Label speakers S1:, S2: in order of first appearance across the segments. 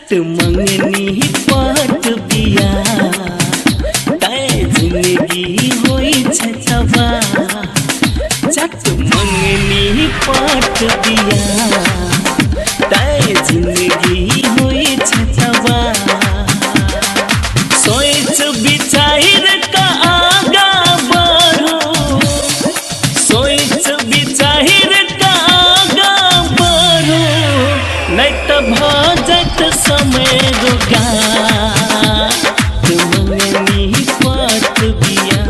S1: चट मंगनी पट बिया तैं जिंदगी होइ छै तबाह। चट मंगनी पट बिया तैं जिंदगी होइ छै तबाह। सोच विचार का आगा बढ़ो, सोच विचार का आगा बढ़ो, नहीं तो भऽ जायत समय रोगा। मंगनी पट बिया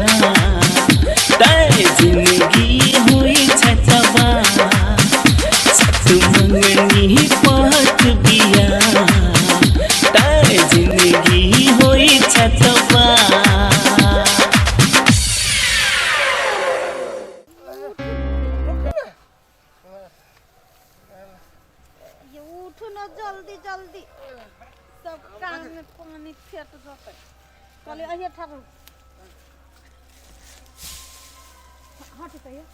S1: तैं जिंदगी होइ छै तबाह। चट मंगनी पट बिया तैं जिंदगी होइ छै तबाह।
S2: ये उठू न जल्दी जल्दी, सब कान में पानी फेट जतै। कहलियै अहिए ठाकुर हट तैयो।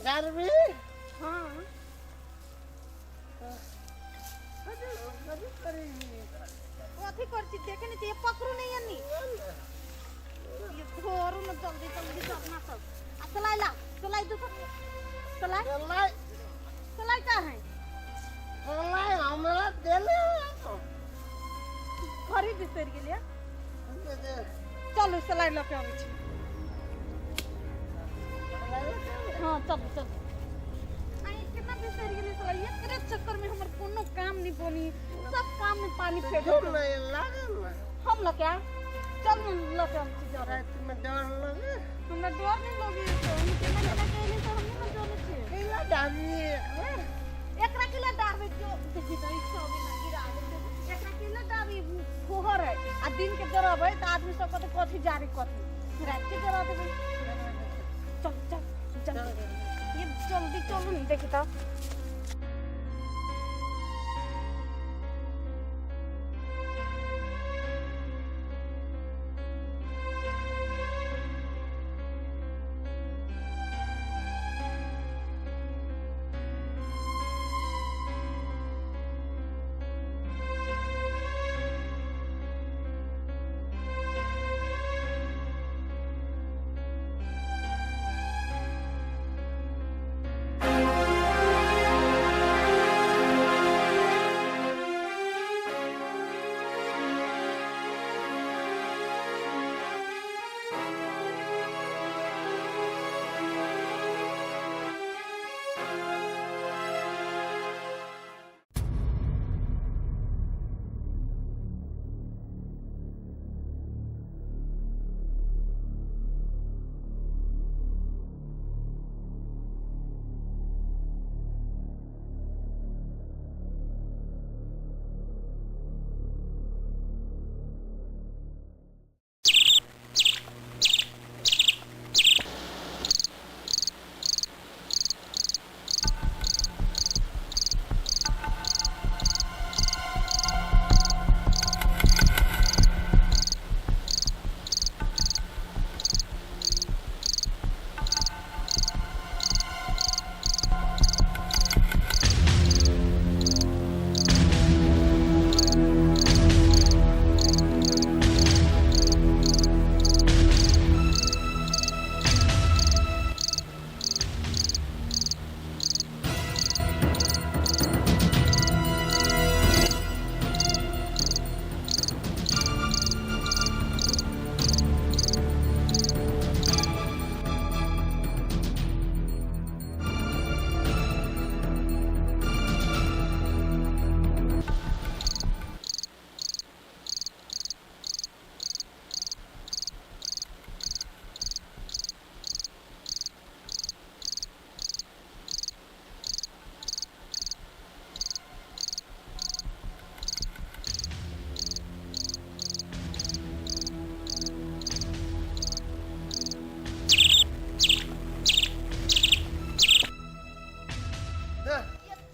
S3: गर्मी।
S2: हाँ,
S3: कथी करै छी?
S2: कथी कर छी देखे नहीं छी? पकड़ू नहीं अन्नी, ये धोरू न जल्दी जल्दी करना सब। आ सलाई ला, सलाई दू, सलाई।
S3: सलाई?
S2: सलाई का है?
S3: सलाई हमरा देले।
S2: घरे बिसरि गेलियै। चलू, सलाई लऽ के अबै छी। हाँ, चलू चलू। आई केना बिसरि गेलियै सलाई? एकरे चक्कर में हमर कोनो काम नहीं बनी, सब काम में पानी फेंक।
S3: लागल।
S2: हम लऽ के आयब, चल न लऽ के अबै छी जरा।
S3: रातिमे डर लगे।
S2: हमरा डर नहीं लगे तो हम केना केना कहले तऽ हम नहि जानै छियै।
S3: कैला डाली एकरा?
S2: एकरा केला डालबै? जो देखी तऽ ई सब एना गिरा देतै। एकरा केला डालबै? फोहर है आ दिन के जरबै तऽ आदमी सब कहतै कथी जारी कथी। राति के जरा देबै। चल चल जल्दी, ये जल्दी चलू ने। देखी तऽ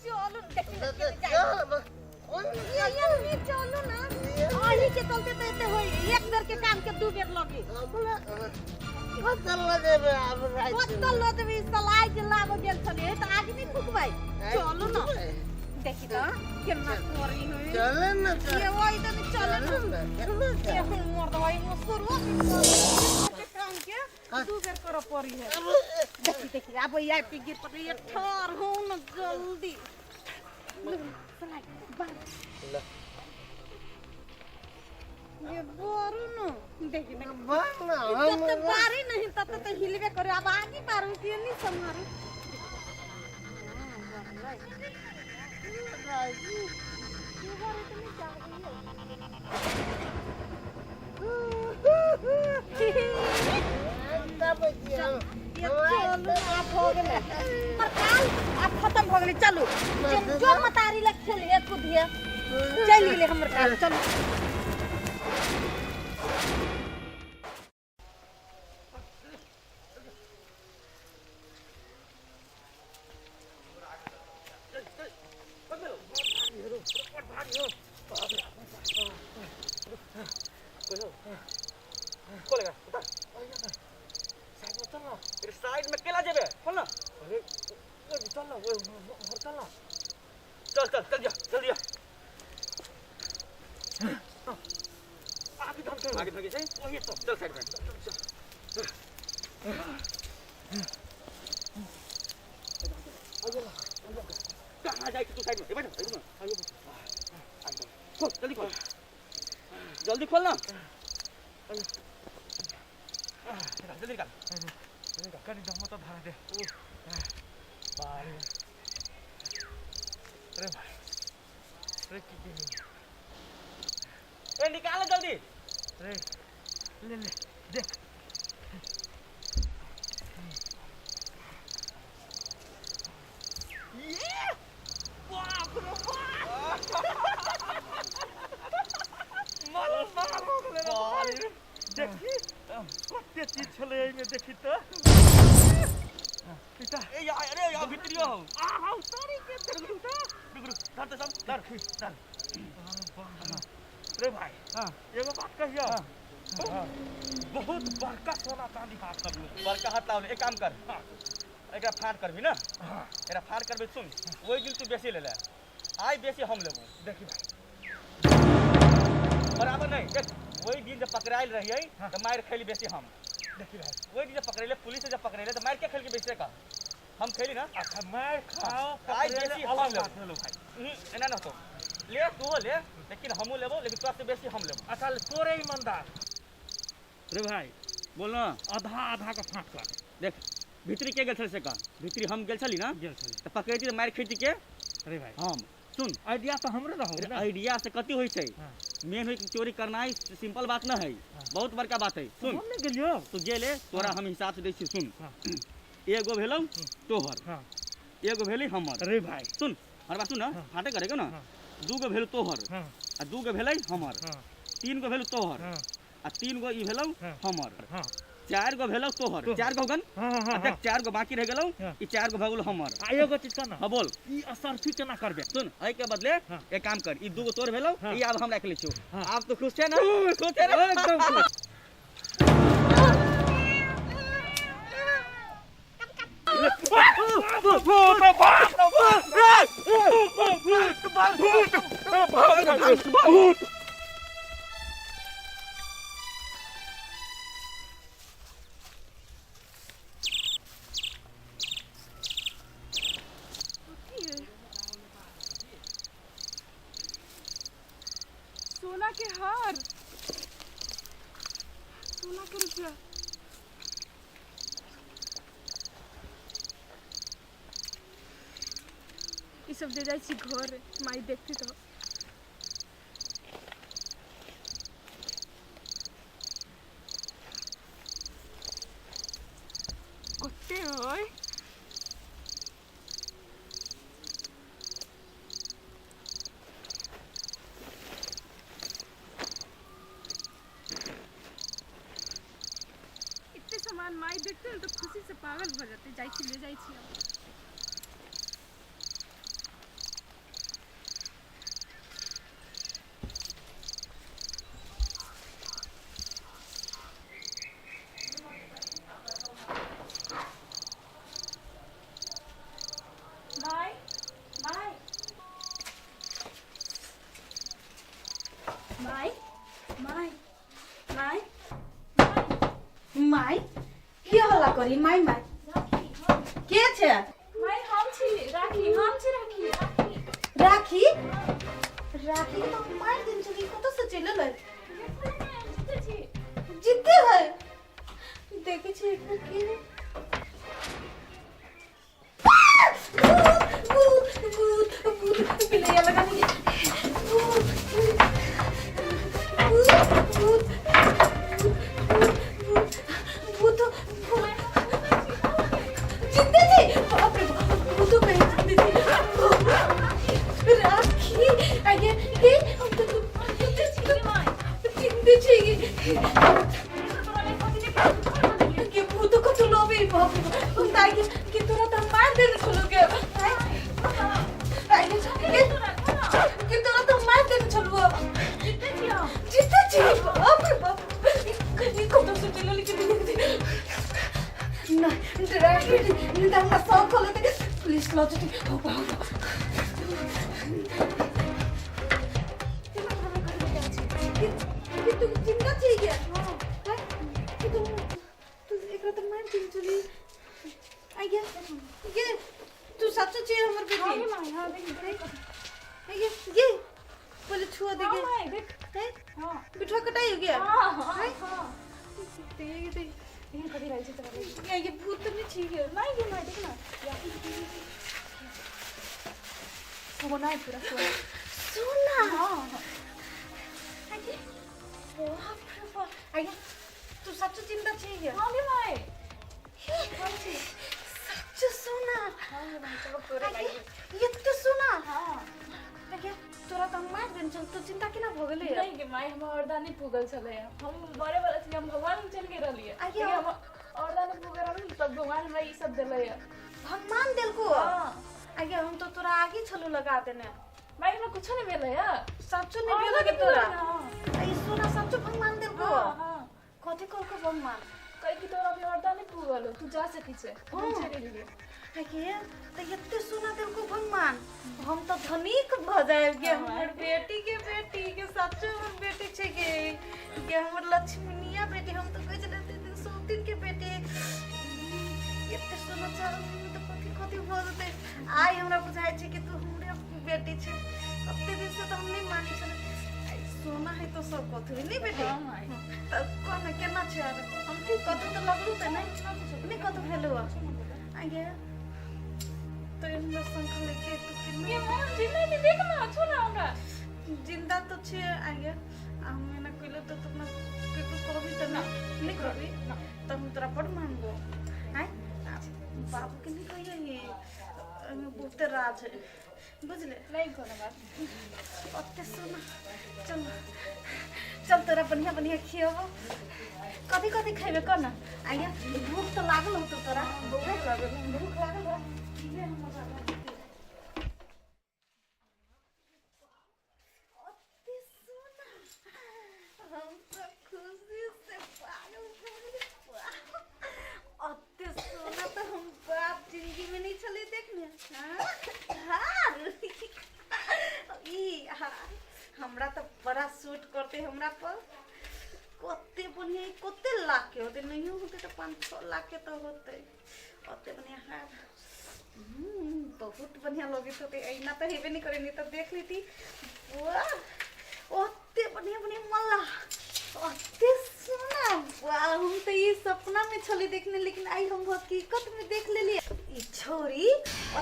S2: चलू ने, देखी ने केने जाइ। ये ये चलू ना, अही के चलते तऽ एते होई। एक बेर के काम के दू बेर लगे।
S3: कतऽ लऽ जेबै आब राति
S2: कतऽ लऽ जेबै? सलाइ के लाबऽ गेल छलियै तऽ आगि नहि फुकबै। चलू न, देखी तऽ केना करी है।
S3: चले न तऽ।
S2: ये वही तऽ नहि चले न।
S3: चले न, केना
S2: ये
S3: जायब?
S2: मर्द भाई मुसुरवा के काम के दू बेर करऽ पड़ी है। देखी देखी, आब ई आबि के गिर पड़लै। ये ठाढ़ हो न जल्दी। सलाइ बार ये बोरू न, देखी न।
S3: बार न।
S2: जब तक
S3: हम
S2: बारी नहीं तब तक तो हिलबे करे। अब आगे बारू के नहीं संभारू। ये चलू, आब हो गेलै पर काल, आब खत्म भऽ गेलै। चलू, जो मतारी लग खेलिए कूदिए। चलि गेलै हमर काल, चलू।
S4: खोलेगा, उतार। साइड में चल ना। अरे साइड में केला जेबे, खोल ना। अरे ओ चल ना, वो उधर चल ना। चल चल चल जा, जल्दी जा। आगे धमके, आगे धमके सही वही तो। चल साइड में चल। कहाँ जाए तू? साइड में ए, बैठ बैठ ना। आगे खोल, जल्दी खोल, जल्दी खोल ना, जल्दी निकाल।
S5: कनि जम्मा त धरा दे। बारे अरे भाई, अरे की की
S4: ए निकाल जल्दी।
S5: अरे ले ले, देख।
S4: बाप रे बाप, माल माल हो गेलै रे भाई।
S5: देखी कते चीज छलै एहिमे, देखी त पिता।
S4: ए यार, अरे यार भितरियो हो।
S5: आ हौ तोरी के, देखी त।
S4: रुक रुक, धर त सब, धर धर।
S5: रे भाई।
S4: हाँ।
S5: एगो बात कहियो, बहुत बड़का सोना चांदी हाथ लगलो।
S4: बड़का हाथ लावले। एक काम कर, एकरा फाड़ करबी ना? एकरा फाड़ करबी। सुन, ओहि दिन तू बेसी ले ले, आइ बेसी हम लेबो।
S5: देखी भाई।
S4: बराबर नहीं। देख, ओहि दिन जब पकड़ायल रहियै तऽ मारि खैली बेसी हम।
S5: देखी भाई।
S4: ओहि दिन जब पकड़ेले पुलिस से, जब पकड़ेले तऽ मारि के खेलके बेसी का? हम खेली ना।
S5: अच्छा, मार खाओ
S4: आइ बेसी हम
S5: अलग
S4: लेबो।
S5: बात भेलो भाई।
S4: एना न होतो। ले तू ले, लेकिन हमहूँ लेबो, लेकिन तोरा से बेसी हम लेबो।
S5: अच्छा, तोरे ईमानदार। रे भाई।
S4: बोल ना।
S5: आधा आधा का फाँट कर।
S4: देख, भीतरी के गेल छल से का? भीतरी हम गेल छली ना?
S5: गेल छली।
S4: तऽ पकड़ैती तऽ मारि खैती के?
S5: अरे भाई।
S4: हम। सुन।
S5: आइडिया तऽ हमरे रहौ ना।
S4: आइडिया से कथी होइ छै?
S5: हाँ।
S4: मेन होइ कि चोरी करनाइ सिंपल बात न है।
S5: हाँ।
S4: बहुत बड़का बात है। सुन।
S5: हम नहि गेलियो।
S4: तू गेले, तोरा हम हिसाब से दै छी। सुन।
S5: हाँ।
S4: एगो भेलौ तोहर।
S5: हाँ।
S4: एगो भेलै हमर।
S5: अरे भाई।
S4: सुन, हमर बात सुन ना।
S5: हाँ।
S4: फाटे करे के ना।
S5: हाँ।
S4: दूगो भेल तोहर।
S5: हाँ।
S4: आ दूगो भेलै हमर।
S5: हाँ।
S4: तीन गो भेल तोहर।
S5: हाँ।
S4: आ तीन गो ई भेलौ
S5: हाँ।
S4: हमर।
S5: हाँ।
S4: चारि गो भेलौ तोहर।
S5: तोहर।
S4: चारि गो गन।
S5: हाँ हाँ
S4: आ
S5: हाँ।
S4: देख, चारि गो बाकी रह गेलौ।
S5: हाँ।
S4: ई चारि गो भऽ गेलौ हमर।
S5: आ एगो चीज कह ना।
S4: हाँ, बोल।
S5: ई असरफी केना करबे?
S4: सुन, एहि के बदले
S5: हाँ।
S4: एक काम कर, ई दूगो तोर भेलौ।
S5: हाँ।
S4: ई आब हम राखि लै छियौ।
S5: हाँ।
S4: आब तो खुश छै ना? खुश छै ना?
S5: एकदम खुश।
S6: सोना के हार, सोना के रुपया। ई सब दे जाइ छी घर, माई देखती तो। कते है? इतने सामान माई देखते ने तो खुशी से पागल भऽ जेतै। जाइ छी, ले जाइ छी आब। My my
S2: my के हल्ला करी माय माय के छे
S6: my हम छी राखी हम छी राखी राखी
S2: राखी राखी के तो मार दिन छली कत से चलि एलै जीते है देखे छी एक बेर के भूत भूत भूत भूत बिलैया लगा दी भूत भूत भूत भूत भूत जिंदे जी बाप रे बाप भूत तो कहीं जिंदे जी राखी आगे ये हम तो जिंदे जी के भूत को तो लोबे बाप रे बाप हम ताई के कि तोरा तो मार देने छलो के आगे के तोरा तो मार देने छलो जिंदे जी बाप रे बाप कहीं को तो सोचे लेकिन ना डरा नहीं तो हमरा सब खोले दे पुलिस लो जति हो बाप कि तू जिंदा छी गया हां कि तू तू एकरा तो मार दिन चली आ गया ये तू सच्चो छी हमर बेटी
S6: हां my हां देख देख
S2: आ गया ये पहले छुआ दे
S6: हां
S2: के
S6: my देख
S2: हैं
S6: हां
S2: बिठवा कटाई हो गया
S6: हां हां हां
S2: देख देख
S6: एहन कथी रहै छै तोरा
S2: ये ये भूत तो नहीं छी गया
S6: नहीं गे my देख ना सोना है पूरा सोना
S2: सोना
S6: हां
S2: आगे बाप रे बाप आगे तू सच्चो जिंदा छी गया
S6: हां गे my
S2: सच्चो सोना
S6: हां गे my चलो तोरे
S2: आगे
S6: लागि
S2: ये तो सोना
S6: हां
S2: आगे तोरा तो मार देन चल तो चिंता केना भऽ गेलै
S6: नहीं गे my हम औरदा नहीं पुगल छलै हम मरे वाला छलियै हम भगवान चल के रहलियै
S2: आगे
S6: लेकिन हम औरदा नहीं पुगल रहलियै तब भगवान हमरा ई सब देलै
S2: भगवान देलको
S6: हां
S2: आगे हम तो तोरा आगे छलू लगा देने
S6: my हमरा कुछो नहीं भेलै
S2: सच्चो नहीं
S6: औरदा
S2: भेल के
S6: नहीं
S2: तोरा
S6: पुगल, हाँ।
S2: आ ई सोना सच्चो भगवान देलको
S6: हां हां
S2: कथी कहलको भगवान
S6: कहि कि तोरा अभी औरदा नहीं पुगल हो तू जा सकै छै हम
S2: हाँ।
S6: चलि गेलियै
S2: आगे तो एते सोना देलको भगवान हम तो धनिक भऽ जायब गे
S6: हाँ।
S2: हमर बेटी के बेटी के सच्चो हमर बेटी छै गे गे हमर लक्ष्मीनिया बेटी हम तो कहै छलै एते दिन सौतिन के बेटी एते सोना चांदी में तो कथी कथी भऽ जेतै आइ हमरा बुझाइ छै कि तू हमरे बेटी छै एते दिन से तऽ हम नहि मानै छलै आइ सोना है तो सब कथी नहि बेटी
S6: हाँ, माय।
S2: तऽ कह ने केना छै आर
S6: हम ठीक
S2: कतौ तऽ लगलू तऽ नहि नहि कतौ भेलौ आगे तो हमरा शंख लेके तू
S6: गे
S2: केना
S6: my हम जिंदा छी देख ना छू ना हमरा
S2: जिंदा तो छे आगे आ हम एना कइलो तो तू अपना केकरो कहबी तऽ ना नहीं कहबी तऽ हम तोरा बड़ मानबो आय आ बाबू के नहीं कहिए एहिमे बहुते राज है बुझले
S6: नहीं कोनो बात
S2: ओते सुन चल चल तोरा बढ़िया बढ़िया खियबो कथी कथी खेबे कर ना आगे भूख तो लागल होतो तोरा
S6: भूख लागल
S2: भूख लागल हो ये हमर बाबा अति सोना हम तो खुशी से पागल भऽ गेलियै। अते सोना तो हम बाप जिंदगी में नहीं छलै देखने हाँ हार ई हार हमरा तऽ बड़ा सूट करते हमरा पर कते बढ़िया ई कते लाख के होते नहियो होते तऽ 5-6 लाख के तऽ होते ओते बढ़िया हार बहुत बढ़िया लगैत होते ऐना तऽ हेबे नहीं करे नहीं तऽ देख लेती वाह ओते बढ़िया बढ़िया मल्ला ओते सोना वाह हम तऽ ई सपना में छली देखने लेकिन आई हम हकीकत में देख लेलिए ई छोरी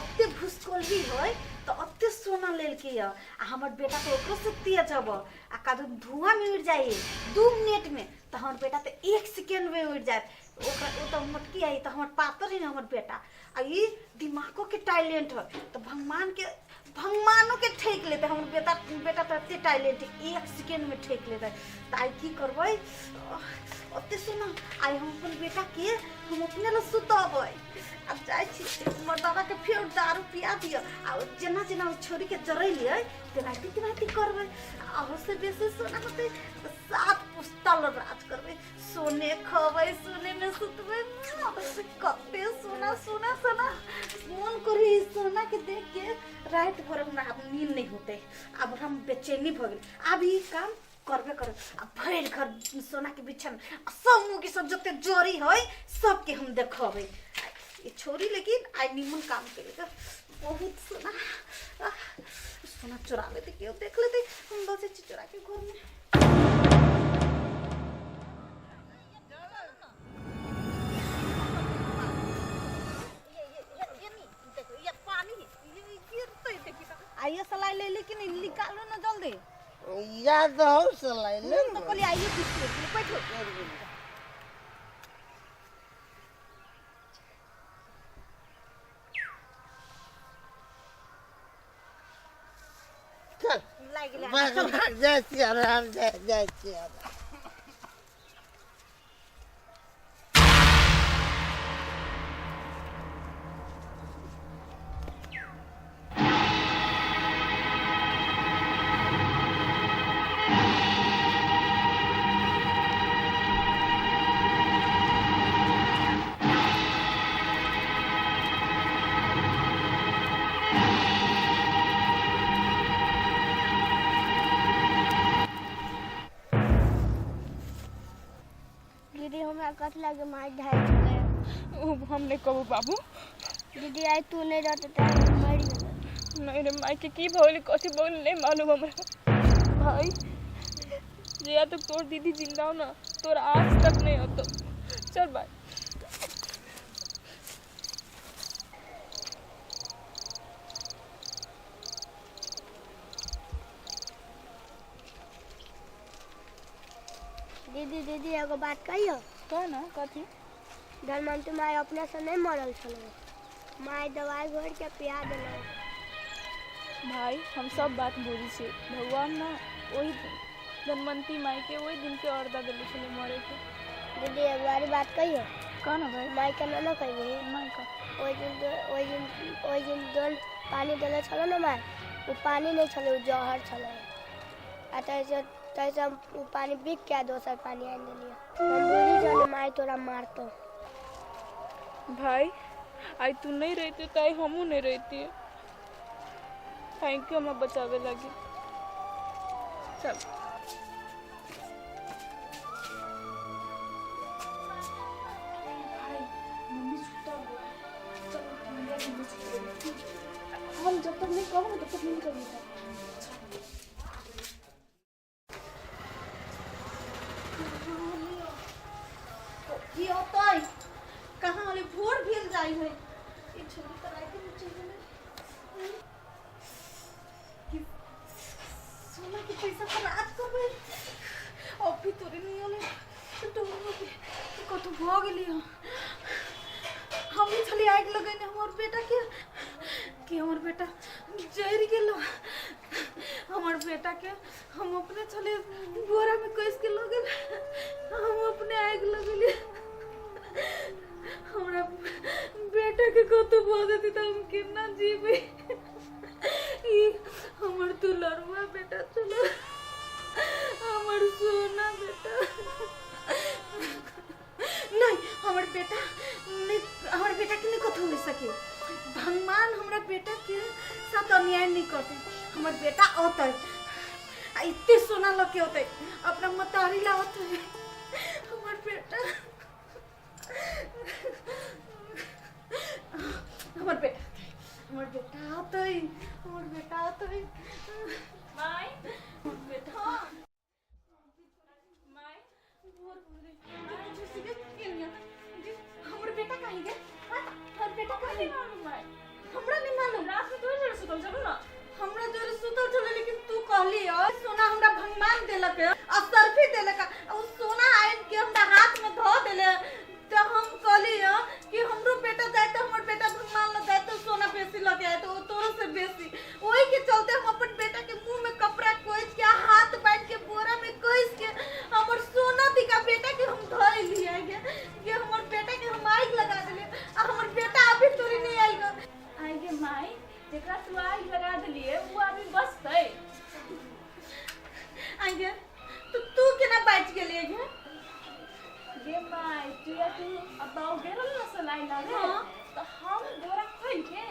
S2: ओते भुसकोलही है तऽ ओते सोना लेलके य आ हमर बेटा तऽ ओकरो से तेज हब आ कादू धुआं में उड़ जाए 2 मिनट में तऽ हमर बेटा तऽ 1 सेकेंड में उड़ जाए ओकरा ओ तऽ मोटकी आई तऽ हमर पातर है ने हमर बेटा आ ई दिमागो के टैलेंट है तऽ भगवान के भगवानो के ठेक लेते हमर बेटा बेटा तऽ एते टैलेंट है 1 सेकेंड में ठेक लेते तऽ आइ की करबै ओते सुन आइ हम अपन बेटा के हम अपने लग सुतबै आब जाइ छी मर्दाना के फेर दारू पिया दिअ आ ओ जेना जेना ओ छोरी के जरैलियै तेनाहिते तेनाहिते करबै अहू से बेसी सोना होतै तऽ 7 पुस्ता लग राज करबै सोने खबै सोने में सुतबै कते सोना सोना सोना मन करी ई सोना के देख के राति भर हमरा आब नींद नहीं होते आब हम बेचैनी भऽ गेल आब ई काम करबे कर आ भरि घर सोना के बिछन आ सब मुँह के सब जते जरी है सबके हम देखबै। ये छोरी लेकिन आई निमन काम केलक, बहुत सोना आह, सोना चोरा लेते, केओ देख लेते, हम बसै छी चोरा के घर में। ये ये ये ये नहीं देखो, ये पानी ये गिरते देखी तो आइए सलाई ले ले कि नहीं, निकालो ना जल्दी।
S3: याद हो सलाई ले।
S2: तो कहली आइए बिस्कुट बैठो।
S3: चल
S2: लागि गेलै।
S3: भाग भाग जाइ छी आराम, जाइ जाइ छी आराम।
S7: दीदी हमरा कथ लागे मार ढाई छलै।
S6: ओ हम नहि कहबो बाबू।
S7: दीदी आइ तू नहि रहते तऽ हम मरि गेलै।
S6: नहीं रे माई के की भऽ गेलै, कथी भऽ गेलै नहीं मालूम हमरा। भाई जहिया तक तोर दीदी जिंदा हो ना तोर आज तक नहीं होतो। चल बाय।
S7: दीदी दीदी एगो बात कहियो।
S6: कह ना कथी?
S7: धनवंती माय अपने से नहीं मरल छलै, माय दवाई घोरि के पिया देलक।
S6: भाई हम सब बात बुझै छी, भगवान ना ओही धनवंती माई के ओहि दिन के औरदा देले छलै मरे के।
S7: दीदी एगो आरी बात कहियो।
S6: कह ना भाई।
S7: माय के ना कहियो।
S6: माई का
S7: ओहि दिन जौन पानी देले छलो ने माय, ओ पानी नहीं छलै, ओ जहर छलै। आ तैसे तैसे हम ओ पानी बिक के दोसर पानी आनि देलियै। हम बुझी छलियै माय तोरा मारतौ।
S6: भाई आई तू नहीं रहते तो आई हमहूँ नहीं रहती। Thank you हमरा बचावे लगी। चल भाई मम्मी सुता हुआ है, चलो मम्मी मम्मी सुता। हम जब तक नहीं कहोगे तब तक नहीं निकलेगा।
S2: की होतै कहाँ होले भोर भेल जाइ है। ई छोरी त राति में चलि गेलै। कि सोना के पैसा पर राज करबै। अभी तोरे नहीं होले तो कतौ भऽ गेली। हम छली आगि लगेने हमर बेटा के, कि हमर बेटा जरि गेल। हमर बेटा के हम अपने छली बोरा में कस के लऽ गेल, हम अपने आगि लगेली। हमरा बेटा के कतौ भऽ जेतै तऽ हम केना जीबै। ई हमर दुलरुआ बेटा छलै, हमर सोना बेटा। नहीं हमर बेटा नहीं, हमर बेटा के नहीं कतौ हो सके। भगवान हमरा बेटा के साथ अन्याय नहीं करते। हमर बेटा औतै आ इतने सोना लऽ के औतै, अपना मतारी ला औतै। हमर बेटा, हमर बेटा, हमर बेटा औतै, हमर बेटा औतै।
S6: माई
S2: हमर बेटा
S6: माई
S2: भोर भोरे हमर बेटा कहीं गए? हमर बेटा कहीं?
S6: माई
S2: हमरा नहीं मालूम।
S6: रात में तोरे जोरे सुतल चलू ना।
S2: हमरा जोरे सुतल छलै, लेकिन तू कहली सोना हमरा भगवान देलक आ सर्फी देलक, आ उ सोना आनि के हमरा हाथ में धऽ देले। तो हम कहली कि हमरो बेटा जाए तो हमर बेटा भगवान लग जाए तो सोना बेसी लग जाए तो तोरो से बेसी। ओही के चलते हम अपन बेटा के मुंह में कपड़ा कोइच के हाथ बांध के बोरा में कस के हमर सोना दिका बेटा के हम धऽ लियै कि हमर बेटा के हम आगि लगा देलियै आ हमर बेटा अभी तोरी नहीं आयल ग।
S6: आई गे माई जेकरा तू आगि लगा देलियै उ आदमी बचतै?
S2: आई गे तो तू केना बचि गेलियै गे?
S6: गे माई तू या तू अब्बा गेल ना सलाई लागे।
S2: हाँ।
S6: तो हम बोरा खोल के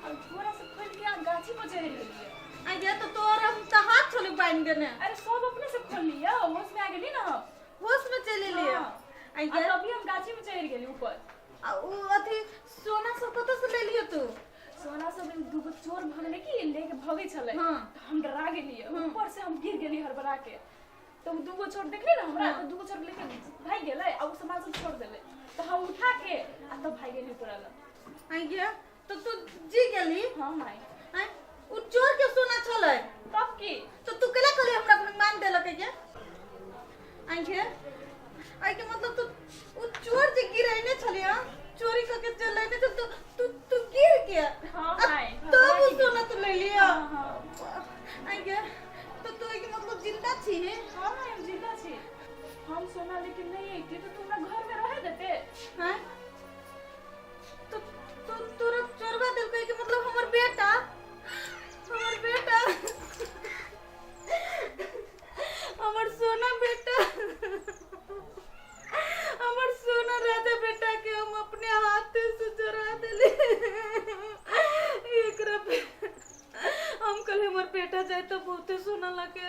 S6: और बोरा से खोल के आ गाछी पर चढ़ गेलियै।
S2: आई गे तो तोर हम तऽ हाथ छलै बान्हि देने।
S6: अरे सब अपने से खोल करलियै, होश में आ गेली ना हम।
S2: होश में चलि एलियै?
S6: हाँ।
S2: आ
S6: आ तभी हम गाछी में चढ़ि गेली ऊपर।
S2: आ उ अथी सोना सब कतऽ से लेलियै तू?
S6: सोना सब एगो दूगो चोर भगले कि लेके भगै छलै।
S2: हाँ।
S6: तऽ हम डरा गेलियै, ऊपर से हम गिर गेली हड़बड़ा के। तऽ उ दूगो चोर देखली ना हमरा, तऽ दूगो चोर लेके भागि गेलै आ उ सामान सब छोड़ देलै, तऽ हम उठा के आ तब भागि गेली ऊपर लग।
S2: आइ गे, तऽ तू जी गेली?
S6: हाँ माई।
S2: आँय, उ चोर के सोना छलै?
S6: तब की।
S2: तऽ तू केला कहली हमरा भगवान देलक गे? आइ गे, आइ के मतलब तू उ चोर जे गिरैने छलियै, चोरी कऽ के जे लेने छल, तू तू तू गिर के
S6: हाँ
S2: आ
S6: माई,
S2: तब उ
S6: के
S2: सोना तू ले लिया?
S6: हाँ हाँ।
S2: आइ गे, तऽ तू एहिके मतलब जिंदा छी?
S6: हाँ माई, हम जिंदा छी। हम सोना लेके नहीं अइती तऽ तू हमरा घर में रहे देते?
S2: हैं, तो तू तोरा चोरबा देलकै के मतलब हमर बेटा, हमर बेटा, हमर सोना बेटा, हमर सोना राजा बेटा के हम अपने हाथ से चोरा देली। एकरा पे हम कल हमर बेटा जाए तो बहुते सोना लगे।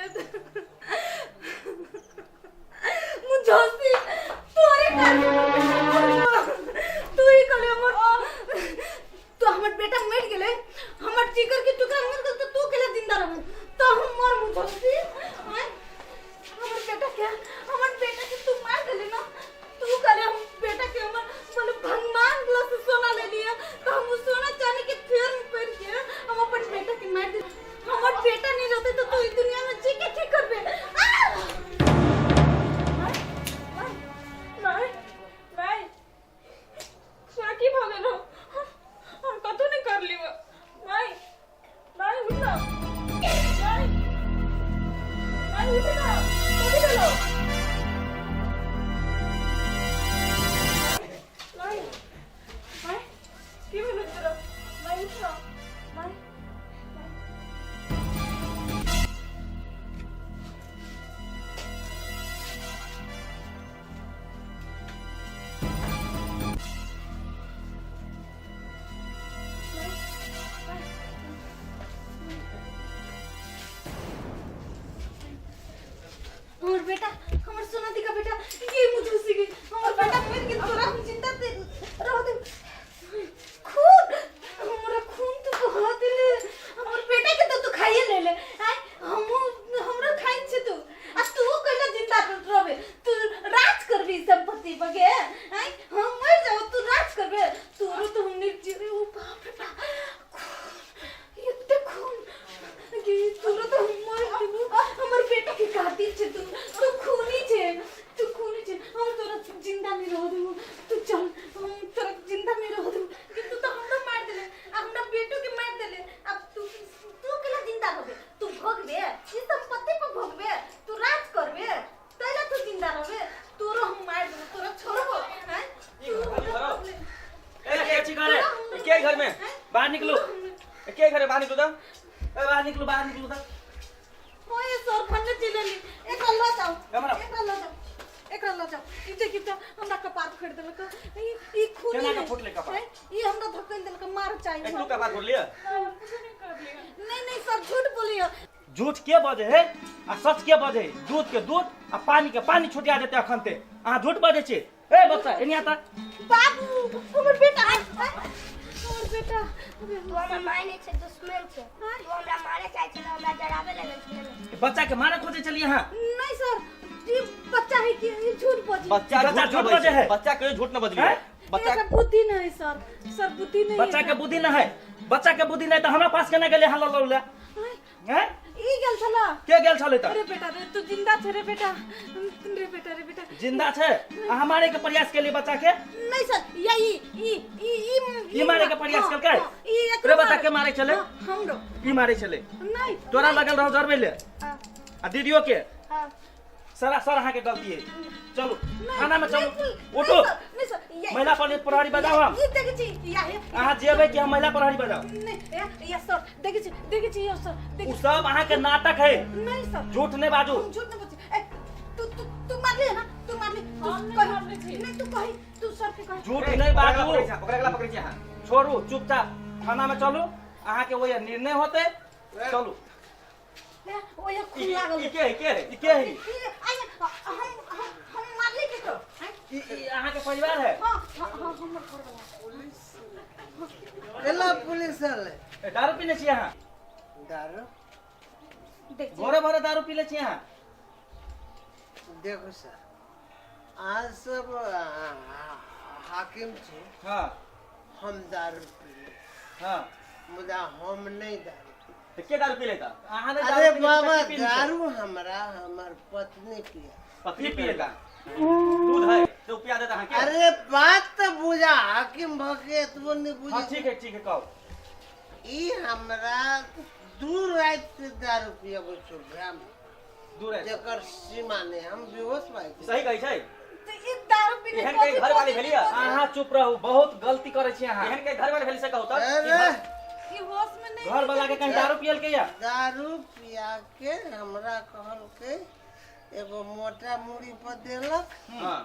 S2: मुझोसी, तोरे कारण तू ही कहले हमर, तो हमर बेटा मर गेलै, हमर जिगर के टुकड़ा मर गेल, तो तू केला जिंदा रहबू? तो हम मर मुझोसी। आँय, हमर बेटा के, हमर बेटा के तू मार देली ना। तू कहले हम बेटा के हमर बोले भगवान दिला से सोना ले लिया, तो हम उ सोना चांदी के फेर में पड़ के हम अपन बेटा के मार दे। हमर बेटा नहीं रहते तो तू इस दुनिया में जी के की करबे? आ!
S6: माय, माय, तोरा की भऽ गेलौ? हम कतौ नहि करलियौ। माय, माय, उठ ना। माय, माय, उठ ना, कथी भेलौ? माय, माय, की भेलौ तोरा? माय, उठ ना। माय,
S2: हमर बेटा, हमर सोनादी का बेटा, ये मुझे उसी के हमर बेटा मर गेल, तोरा हम जिंदा ते रह दे। खून, हमरा खून तो बहा देले। हमर बेटा के तो तू खाइए ले ले। आय, हम हमरा खाइ छै तू, आ तू कैला जिंदा रहबे? तू राज करबी संपत्ति बगे? आय, हम मर जाओ, तू राज करबे? तोरो तो हम निर्जीव। ओ बाप रे बाप, खून, एते खून गे, तोरा तो हम मर देबो। हमर बेटा के कातिल छै तू, तू खूनी छै, तू खूनी छै। हम तोरा जिंदा नहीं रह देबो। तू चल, हम तोरा जिंदा नहीं रह देबो। कि तू तो हमरा मार देले आ हमरा बेटो के मार देले, अब तू तू केला जिंदा रहबे? तू भोगबे ई संपत्ति पर, भोगबे, तू राज करबे, तैला तू जिंदा रहबे। तोरो हम मार देबो, तोरा छोड़बो? हैं, तू हमरा
S4: ए, के छी घरे? के घर में? बाहर निकलू। के घरे? बाहर निकलू त। ए, बाहर निकलू, बाहर निकलू त।
S2: ओए सर, खन्ने चिलेली, एकरा ल जाओ।
S4: हमरा।
S2: एकरा ल जाओ, एकरा ल जाओ। ई देखी त हमरा कपार फोड़ देलक। ई ई खूनी
S4: केना के
S2: है।
S4: फुटलै कपार?
S2: हैं? ई हमरा धकेल देलक, मार चाहिए।
S4: एक तू कपार फोड़लियै?
S6: हम कुछो नहि करलियै।
S2: नहीं नहीं सर, झूठ बोलियो।
S4: झूठ के बजे है आ सच के बजे है? दूध के दूध आ पानी के पानी छुटिया देते अखन ते। अहाँ झूठ बजै छी। ए बच्चा, एनी आता।
S2: बाबू, हमर बेटा, हमर बेटा।
S7: तू हमर माय नहि छै, दुश्मन छै तू। हमरा मारे चाहै छलै, हमरा जराबे लगल छलै।
S4: बच्चा के मारे खोजे छलियै अहाँ?
S2: नहीं सर, ई बच्चा है कि ई झूठ बजी।
S8: बच्चा
S4: बच्चा
S8: झूठ
S4: झूठ
S8: न
S4: बजे है।
S8: बच्चा कहियो झूठ न बजली।
S4: हैं?
S8: बच्चा
S2: एकर बुद्धि नहीं है सर, सर, बुद्धि नहीं है।
S4: बच्चा के बुद्धि न है? बच्चा के बुद्धि नहीं तऽ हमरा पास केना गेलै अहाँ लऽ लऽ? हैं?
S2: ई गेल छला।
S4: के गेल छलै तऽ?
S2: अरे बेटा रे, तू जिंदा छे रे बेटा, रे बेटा, रे बेटा।
S4: जिंदा छै? अहाँ मारे के प्रयास केलियै बच्चा के?
S2: नहीं सर, या ई ई ई ई
S4: ई मारे के प्रयास
S2: हाँ,
S4: केलकै?
S2: हाँ, ई एकरो
S4: रे बच्चा के मारे छलै?
S2: हाँ, हमरो।
S4: ई मारे छलै?
S2: नहीं।
S4: तोरा लगल रहो जरबै ले?
S7: हाँ।
S4: आ दीदियो के?
S7: हाँ।
S4: सरासर अहाँके गलती है। चलू थाना में, चलू।
S2: नहीं,
S4: उठू।
S2: नहीं सर, नहीं सर,
S4: महिला पर प्रहरी बजाओ हम।
S2: ई देखै छी या हे।
S4: अहाँ जेबै कि हम महिला प्रहरी बजाओ?
S2: नहीं, या या सर, देखै छी, देखै छी यौ सर,
S4: ओ
S2: देखै।
S4: सब अहाँके नाटक है।
S2: नहीं सर।
S4: झूठ नहीं बाजू।
S2: हम झूठ नहीं बोलছি। ए, तू तू तू मारली है ना? तू मारली, तू
S6: हम नहि
S2: कही।
S6: मारले छी।
S2: नहीं, तू कही, तू सर के कही।
S4: झूठ नहीं बाजू।
S8: ओकरा गला पकड़ै छी अहाँ।
S4: छोड़ू, चुपचाप थाना में चलू, अहाँके वही निर्णय होते। चलू।
S2: ओए खून लागल।
S8: ई के है, के है, ई के है?
S2: ई हम हम हम मारली के तो
S4: ई ई अहाँ के परिवार है?
S2: हां हां, हमर घर वाला।
S3: एला पुलिस आले।
S4: ए, दारू पीने छी अहाँ?
S3: दारू
S2: देख।
S4: भोरे भोरे दारू पी ले छी अहाँ?
S3: देखो सर, आज सब हाकिम छी।
S4: हाँ।
S3: हम दारू पी,
S4: हाँ,
S3: मुदा हम नहीं दारू पी।
S8: तऽ के दारू पी लेता?
S4: अहाँ नहि
S3: अरे
S4: दारू पीने छी
S3: बाबा,
S4: तऽ के पीने छै?
S3: दारू हमरा हमर पत्नी पिया।
S8: पत्नी पी लेता? दूध है तो पिया देता अहाँके?
S3: अरे बात तो बुझा, हाकिम भऽ के एतबो नहीं
S4: हाँ।
S3: बुझे।
S4: ठीक है, ठीक है, कहू।
S3: ई हमरा दू राति से दारू पियबै छौ ब्राह्मण।
S8: दूर है।
S3: जकर सीमा नहीं, हम बेहोश भए गेल।
S8: सही कहै छै।
S2: तऽ ई दारू पीने
S8: एहन कहीं घरवाली भेलियै?
S4: अहाँ चुप रहू, बहुत गलती करै छी अहाँ।
S8: एहन के घरवाली भेली से कहू तऽ।
S3: अरे
S2: ई होश में नहीं।
S4: घर वाला के कहीं दारू पियल के या
S3: दारू पिया के हमरा कहलकै एगो मोटा मुड़ी पर देलक।
S8: हाँ।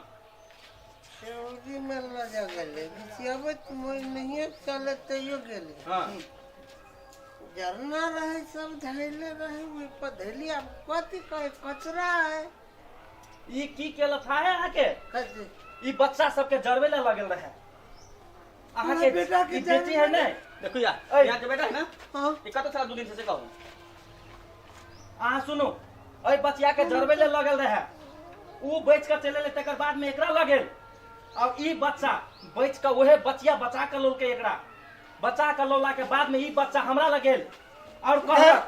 S3: सेउरी में लऽ जा गेलै, घिचियबैत मोर नहिए चले तैयो गेलै।
S8: हाँ।
S3: जरना रहे, सब धैले रहे, ओहि पर धैली। आब कथी कहे, कचरा है।
S4: ई की केलक है अहाँके?
S3: कथी?
S4: ई बच्चा सबके जरबे ला लगल रहे अहाँके।
S3: बेटा के
S4: ई बेटी है ने?
S8: देखू या,
S4: ऐ।
S8: यहाँ के बेटा है ना?
S3: हाँ।
S8: ई कतऽ छला 2 दिन से से कहू।
S4: अहाँ सुनू, एहि बचिया के जरबे ले लगल रहे, ऊ बच के चले तकर बाद में एकरा लगेल। अब ई बच्चा बच के उहे बचिया बचा के लौलकै। एकरा बचा के लौला के बाद में ई बच्चा हमरा लगेल और कहलक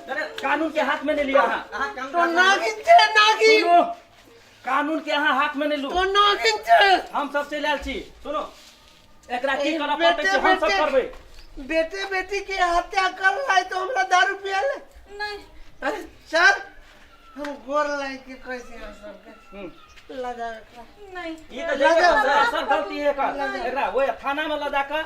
S8: अरे
S4: कानून के हाथ में नहीं लिया अहाँ।
S8: अहाँ काम
S3: तो नागिन छै, नागिन।
S4: सुनू, कानून के अहाँ हाथ में नहीं लू।
S3: तो नागिन छै।
S4: हम सब चलि आयल छी।
S8: सुनो।
S4: एकरा की
S3: ए,
S4: करऽ पड़तै
S3: बेटे,
S4: से हम सब
S3: बेटे।
S4: करबै।
S3: बेटे बेटी के हत्या कर रहा है तो हमरा दारू पिया ले?
S2: नहीं।
S3: अरे चल, हम गोर लाग के कैसे यहाँ सबके लगा एकरा।
S2: नहीं।
S8: ई तऽ
S3: लगा।
S8: जेबे
S4: सर, सर, गलती है एकर। एकरा ओए थाना में ल जाकर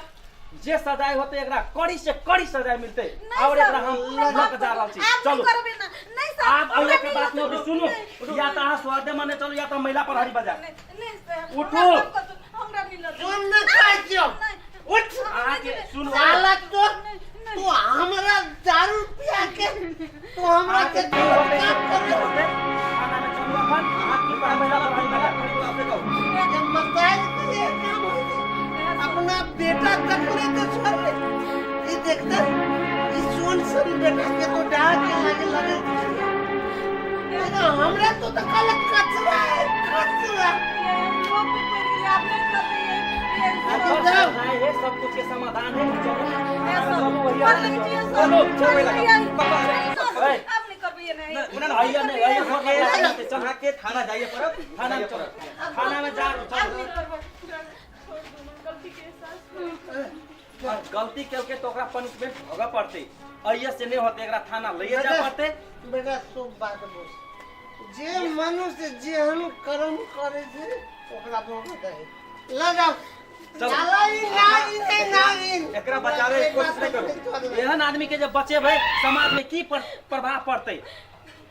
S4: जे सजाय होते एकरा कड़ी से कड़ी सजाय मिलते।
S2: नहीं
S4: और
S2: सर,
S4: एकरा हम
S2: हमरा
S4: लऽ
S2: माफ
S4: के जा रहल छी।
S2: करू। आप
S4: चलू।
S2: नहीं करबे ना। नहीं सर,
S4: आप
S2: हमरा
S4: अइया के
S2: नहीं
S4: बात
S2: लगतै।
S4: में सुनू,
S2: नहीं,
S4: या तऽ अहाँ स्वादे माने चलू या तऽ महिला प्रहरी बजा।
S2: नहीं, नहीं सर,
S4: उठू।
S2: हमरा माफ कर दू, हमरा नहीं लगतै।
S3: सुन न खाइ छियौ।
S2: नहीं।
S3: उठ।
S4: अहाँके सुनू।
S3: साला तो
S2: नहीं, नहीं।
S3: तू हमरा दारू पिया के तू हमरा के
S4: अहाँके की होतै से
S3: काम करे
S4: होतै। थाना में चलू अखन, अहाँ की पर महिला प्रहरी बजा।
S3: जब मसाइल के लिए काम होइ छै, अपना बेटा तकले तो छोड़ ले। ई देखते ई सोन सन बेटा के तो डाल के लागे लगे। लेकिन हमरा तो तो कल कचरा है, कचरा।
S2: ये लोग भी पड़ गेलै, आप नहीं करबै ये। ये
S3: अरे जाओ।
S4: सजाय है, सब कुछ के समाधान है। चलू।
S2: ये सब।
S4: चलू वही।
S2: पर लग जिए सर।
S4: चलू,
S8: चलू,
S2: नहीं, सर,
S4: ए।
S2: आप नहीं करबै ये नहीं।
S8: ना,
S4: आइया नहीं, आइया घर लगा के चलू।
S8: अहाँके थाना जाइए पड़त।
S4: थाना में चलू, थाना में जा।
S2: आप
S4: चलू।
S2: नहीं करबै।
S6: छोड़ दू ना, गलती के एहसास भेल।
S4: अब गलती केलकै तऽ ओकरा पनिशमेंट भोगऽ पड़तै। अइये से नहि होतै, एकरा थाना लैए जाय पड़तै।
S3: बेटा, सब बात बुझ, जे मनुष्य जेहन कर्म करे छै ओकरा भोगत है। लऽ जाओ।
S4: चलो।
S3: साला ई नागिन है, नागिन।
S8: एकरा बचाबै के कोशिश नहि करू।
S4: एहन आदमी के जब बचेबै समाज में की प्रभाव पड़तै?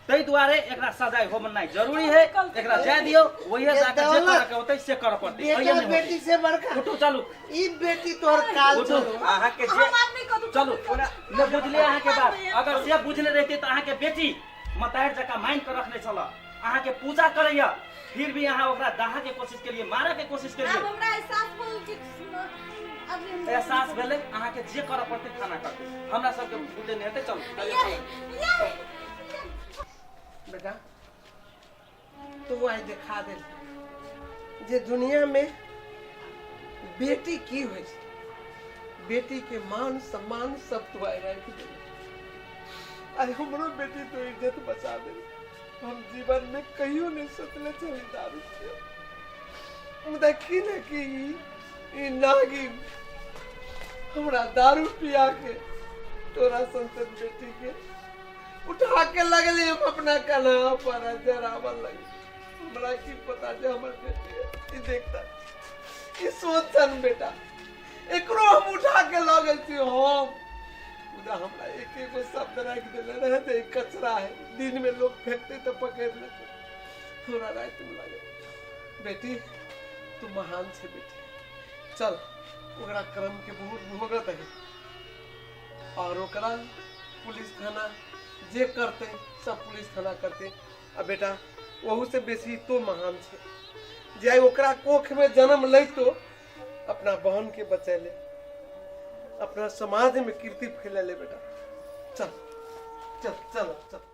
S4: ताहि दुआरे एकरा सजाय होनाइ जरूरी है। एकरा जाय दियौ, वही
S3: ये
S4: जाके जे
S3: दौलत।
S4: करऽ के होतै से करऽ पड़तै। अइये
S3: बेटा
S4: नहि होतै।
S3: बेटी से बड़का
S4: उठू, चलू।
S3: ई बेटी तोहर काल।
S4: उठू।
S3: चलो।
S8: अहाँके जे
S2: हम आप नहीं करू।
S4: चलू। नहि बुझलियै अहाँके बात। अगर से बुझने रहितै तऽ अहाँके बेटी मतारि जकाँ मानि कऽ रखने छल, अहाँके पूजा करैया, फिर भी अहाँ ओकरा दाहा के कोशिश केलियै, मारऽ के कोशिश
S2: आब
S4: केलियै।
S2: हमरा एहसास भेल कि अब
S4: एहसास भेलै अहाँके। जे करऽ पड़तै थाना करतै, हमरा सबके बुते नहि हेतै। चलू।
S2: ये ये
S3: बेटा, तू आइ देखा दे जे दुनिया में बेटी की होइ छै। बेटी के मान सम्मान सब तू आइ राखि दे। आइ हमरो बेटी तो इज्जत बचा दे। हम जीवन में कहियो नहीं सोचले छली दारू पियब, मुदा की ने की ई नागिन हमरा दारू पिया के तोरा संसद बेटी के उठा के लगले हम अपना कन्हा पर आ जराबऽ लगली। हमरा की पता जे हमर बेटी है। ई देखता ई सोचन बेटा, एकरो हम उठा के लऽ गेल छी हम, मुदा हमरा एक एगो शब्द राखि देले रहे जे ई कचरा है, दिन में लोग फेंकते तऽ पकड़ि लेते। हमरा राति में लागल। बेटी, तू महान छै बेटी। चल, ओकरा कर्म के बहुत भोगत है और ओकरा पुलिस थाना जे करतै सब पुलिस थाना करतै। आ बेटा ओहू से बेसी तो महान छै जे आइ ओकरा कोख में जन्म लैतो अपना बहन के बचैले, अपना समाज में कीर्ति फैलेले। बेटा चल चल चल चल।